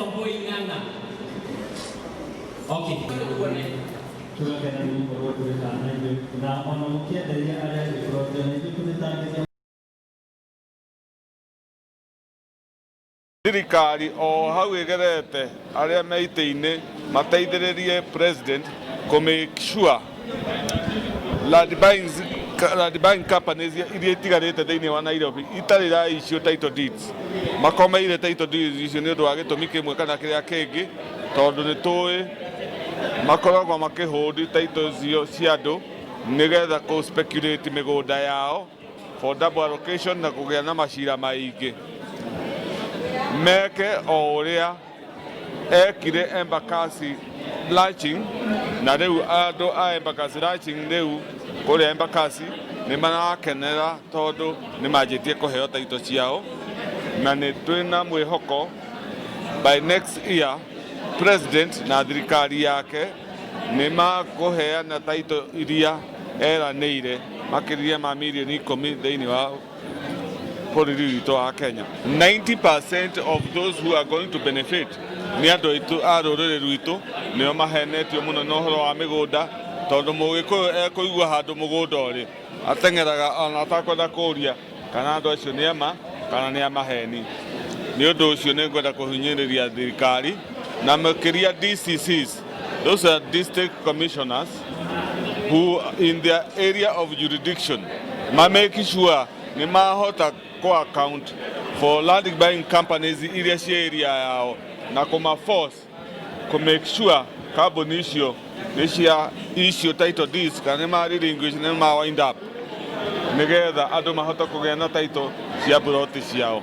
Wambui Ng'ang'a. Okay. Tuone. Tũgakena nĩ gũkorwo tũrĩ haha na ithuĩ na ona mũkĩenderia arĩa angĩ plot, na ithuĩ tũgĩtarĩria. Thirikari o hau ĩgerete arĩa me itĩ-inĩ mateithĩrĩrie president kũ make sure land buying companies iria itigarĩte thĩinĩ wa Nairobi itarĩ ra issue title deeds, makomeire title deeds icio nĩ ũndũ wa gĩtũmi kĩmwe kana kĩrĩa kĩngĩ, tondũ nĩ tũĩ makoragwo makĩhold title icio cia andũ nĩgetha kũ speculate mĩgũnda yao for double allocation na kũgĩa na macira maingĩ. Meke o ũrĩa ekire Embakasi launching, na rĩu andũ a Embakasi launching rĩu kũrĩa Embakasi nĩ marakenera tondũ nĩ manjĩtie kũheo title ciao, na nĩ twĩna mwĩhoko by next year president na thirikari yake nĩ makũheana title iria eranĩire makĩria ma mirioni 10 thĩinĩ wa bũrũri witũ wa Kenya. 90% of those who are going to benefit nĩ andũ aitũ a rũrĩrĩ rwitũ, nĩo mahenetio mũno na ũhoro wa mĩgũnda, tondũ mũgĩkũyũ ekũigua handũ mũgũnda ũrĩ ateng'eraga ona atakwenda kũũria kana andũ acio nĩ ama kana nĩ amaheni. Nĩ ũndũ ũcio nĩ ngwenda kũhinyĩrĩria thirikari na makĩria DCCs, those are district commissioners, who in their area of jurisdiction ma make sure nĩ mahota kũ account for land buying companies iria ciĩ area yao na kũma force kũ make sure kambuni icio nĩ cia issue title deeds kana nĩ ma relinquish, nĩ ma wind up, nĩgetha andũ mahote kũgĩa na title cia buroti ciao.